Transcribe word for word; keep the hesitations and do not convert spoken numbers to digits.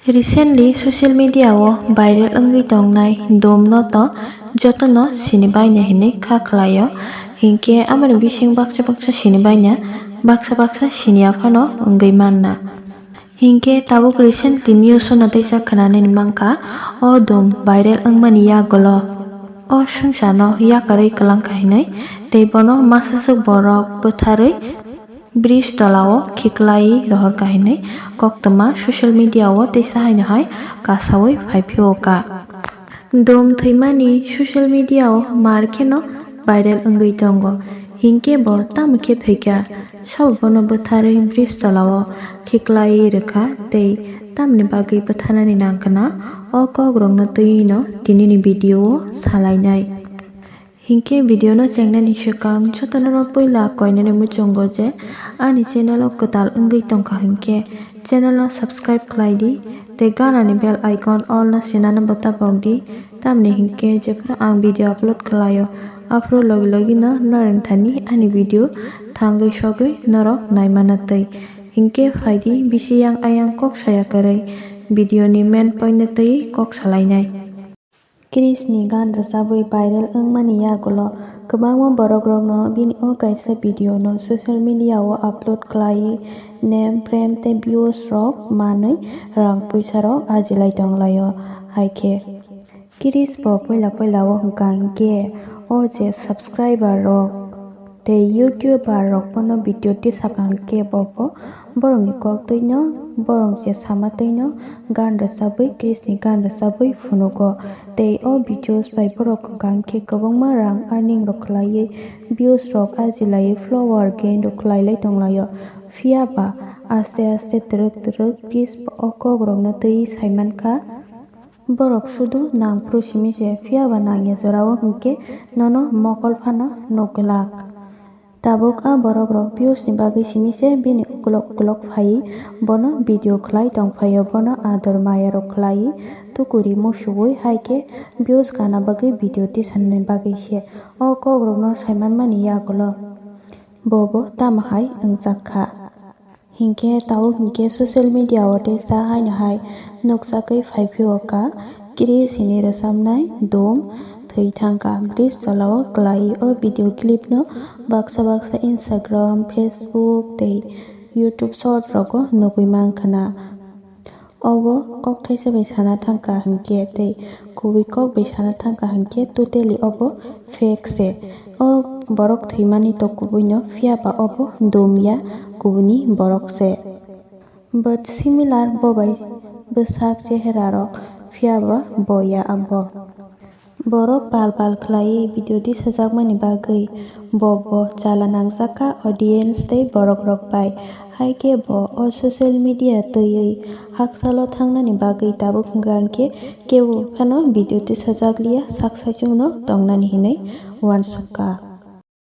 Recently social media o viral wngwi tongnai Dum no to jotono sini baina hinwi kha khlaio, hinkhe amoni bising baksa baksa sini baina, baksa baksa siniya phano wngwi manna. Hinkhe tabuk recently news o no teisa khwnanani mankha, o Dum viral wngmani yagulo o swngcharno yakarwi kwlangkha hinwi tei bono masaswk borok bwtharwi bridge tolao khiklai rohorkha hinwi koktwma social media o teisa haino hai kasawi phaiphio kha. Dum thwimani social media o mar kheno viral wngwi tongo, hinkhe bo tamo khe thwikha, sabo bono bwtharwi bridge tolao khiklai rwkha tei tamni bagwi bwtharnani nangkha na, o kokrokno twiwi no tinini video o salainai. Hinkhe video no chengnani swkang jotono no puila koinani muchungo je ani channel o kwtal wngwi tongkha hinkhe channel no subscribe khlai di tei ganani bell icon all no sinano bo tabok di, tamni hinkhe jephuru ang video upload khlaio aphuru logi logi no norok thani ani video thangwi sogwi norok naimana twi. Hinkhe phaidi bisi yang ayang kok saya kwrwi video ni main point no twi kok salainai. Chris ni gan rwchabwi viral wngmani yagulo kwbangma borokrokno bini o kaisa video no social media o upload khlaiwi name, frame tei views rok manwi rang puisa rok ajilai tonglaio. Haikhe Chris bo puila puila o hwnkha hinkhe o je subscriber rok tei YouTuber rok bono video tisaka hinkhe bo bo borokni kok twino, borok je sama twino gan rwchabwi, Chris ni gan rwchabwi phunugo. Tei o videos bai borok hwnkha hinkhe kwbangma rang earning rok khlaiwi, views rok ajilaiwi, follower gain rok khlailai tonglaio. Phiya ba aste aste twrwk twrwk Chris o kok rokno twiwi saimankha. Borok sudu nangphuru simi se, phiya ba nangya jorao hinkhe nono mokol phano nukglak. Tabuk a borokrok views ni bagwi simi se bini ukulok ukulok phaiwi bono video khlai tongphaio, bono ador maya rok khlaiwi tukuri musuwi, haikhe views kana bagwi video tisanani bagwi se. O kokrokno saimanmani yagulo bobo tamo hai wngjakha. Hinkhe tabuk hinkhe social media o teisa haino hai nukjagwi phaiphio kha, Chris ni rwchapnai Dum thwi thangkha bridge tolao kwlaiwi. O video clip no baksa baksa Instagram, Facebook tei YouTube short rogo nugwi mankha na. Obo kokthaisa bai sana thangkha hinkhe tei kubui kok bai sana thangkha hinkhe totally obo fake se. O borok thwimani to kubui no, phiya ba obo Dum ya kubuni borok se. But similar bo bai bwsak chehera rok, phiya ba bo ya abo. Borok pal pal khlaiwi video tisajakmani bagwi bo bo chala nangjakha audience tei borok rok bai. Haikhe bo o social media twiwi hakchalo thangnani bagwi tabuk hwnkha hinkhe kebo phano video tisajakliya, sak saichungno tongnani hinwi uansukha.